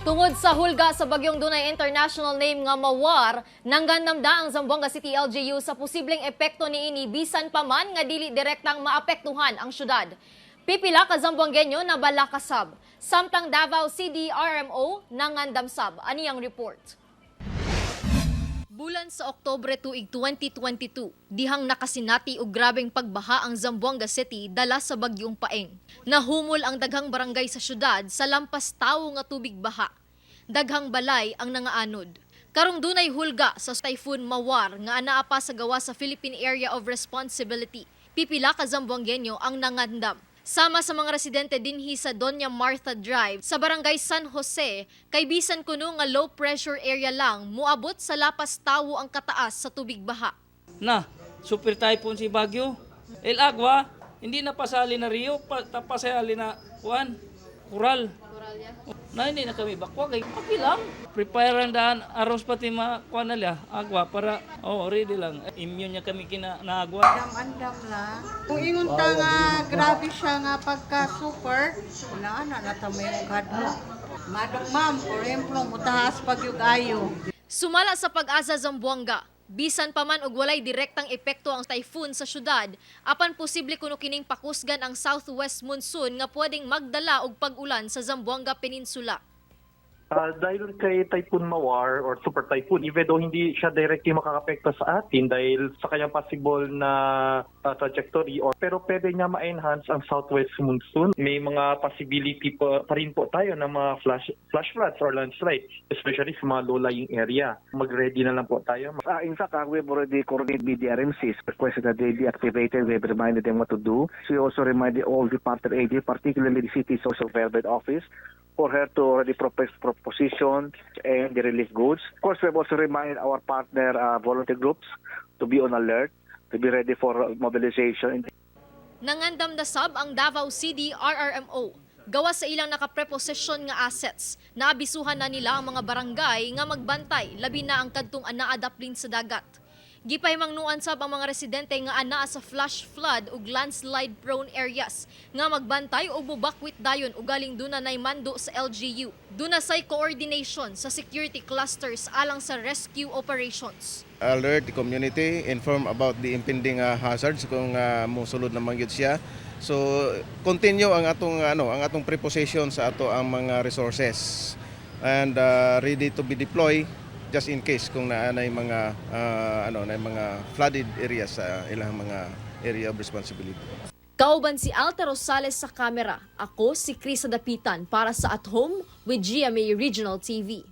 Tungod sa hulga sa bagyong dunay international name nga Mawar, nangandam ang Zamboanga City LGU sa posibleng epekto niini bisan pa man nga dili direktang maapektuhan ang syudad. Pipila ka Zamboangueño na balakasab. Samtang Davao CDRMO nangandam sab. Ani ang report. Bulan sa Oktubre tuig 2022, dihang nakasinati og grabeng pagbaha ang Zamboanga City dala sa bagyong Paeng. Nahumol ang daghang barangay sa syudad sa lampas tawo nga tubig baha. Daghang balay ang nangaanod. Karong dunay hulga sa Typhoon Mawar nga anaa pa sa gawas sa Philippine Area of Responsibility. Pipila ka Zamboangueño ang nangandam. Sama sa mga residente dinhi sa Doña Martha Drive sa Barangay San Jose, kay bisan kuno nga low pressure area lang, muabot sa lapas tawo ang kataas sa tubig baha. Na, super typhoon si Bagyo. El agua, hindi na pasali na Rio, pasali na kuan, Coral. Na hindi na kami bakwa kay okay lang. Prepare ang daan aros pati ma kuan na liya, agwa para, oh, ready lang. Immune niya kami kina na agwa. Andam-andam lang. Kung ingon ta nga grabe siya nga pagka super, wala na na ta may kadlok. Madok, ma'am, por ejemplo, mutaas pag ayo. Sumala sa PAGASA Zamboanga, bisan pa man og walay direktang epekto ang typhoon sa syudad, apan posible kuno kining pakusgan ang southwest monsoon nga pwedeng magdala og pag-ulan sa Zamboanga Peninsula. Dahil kay Typhoon Mawar or Super Typhoon, even though hindi siya directly makakapekto sa atin dahil sa kanyang possible na trajectory, or, pero pwede niya ma-enhance ang southwest monsoon. May mga possibility pa rin po tayo ng mga flash floods or landslide, especially sa mga low-lying area. Mag-ready na lang po tayo. In fact, we've already coordinated BDRMCs, requested that they be activated. We've reminded them what to do. So we also reminded all the partner agencies, particularly the City Social Development Office, for her to already propose proposition and the relief goods. Of course, we've also reminded our partner volunteer groups to be on alert, to be ready for mobilization. Nangandam na sab ang Davao City RRMO. Gawas sa ilang nakapreposition nga assets, naabisuhan na nila ang mga barangay nga magbantay, labi na ang kadtong anaa daplin sa dagat. Gipahimangnuan sab ang mga residente nga anaa sa flash flood ug landslide prone areas nga magbantay o mubakwit dayon ugaling duna nay mando sa LGU. Duna say coordination sa security clusters alang sa rescue operations. Alert the community, inform about the impending hazards kung musulod naman gyud siya. So continue ang atong ano, ang atong preposition sa ato ang mga resources and ready to be deployed just in case kung naa nay mga ano, nay mga flooded areas sa ilang mga area of responsibility. Kauban si Alta Rosales sa kamera. Ako si Krisa Dapitan para sa At Home with GMA Regional TV.